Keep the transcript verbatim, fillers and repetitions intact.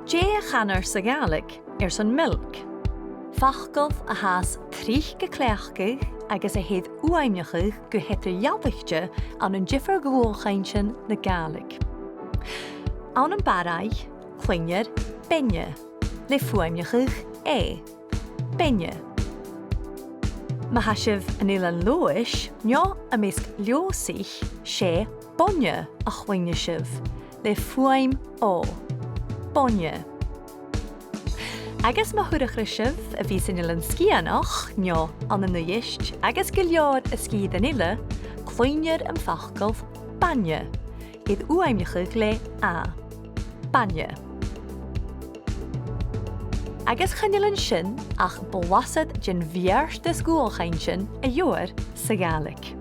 Dè a chanar sa Ghàidhlig airson milk? Facal a tha tric ga cleachdadh agus a tha air fhuaimneachadh gu h-eadar-dhealaichte ann an diofar dhualchainntean na Gàidhlig. Ann am Barraigh, cluinnear beinne, le fuaimneachadh E. Beinne. Ma tha sibh an Eilean Leòdhais, no am measg Leòdhasaich, 's e boinne a chluinneas sibh, le fuaim O. Boinne. Agus ma thurachras sibh a bhith san Eilean Sgitheanach, no ann an Uibhist, agus gu leòr de sgìrean eile, cluinnear am facal bainne, air fhuaimneachadh le A. Bainne. Agus chan eil an sin ach blasad den bheartas dhualchainntean a gheibhear sa Ghàidhlig.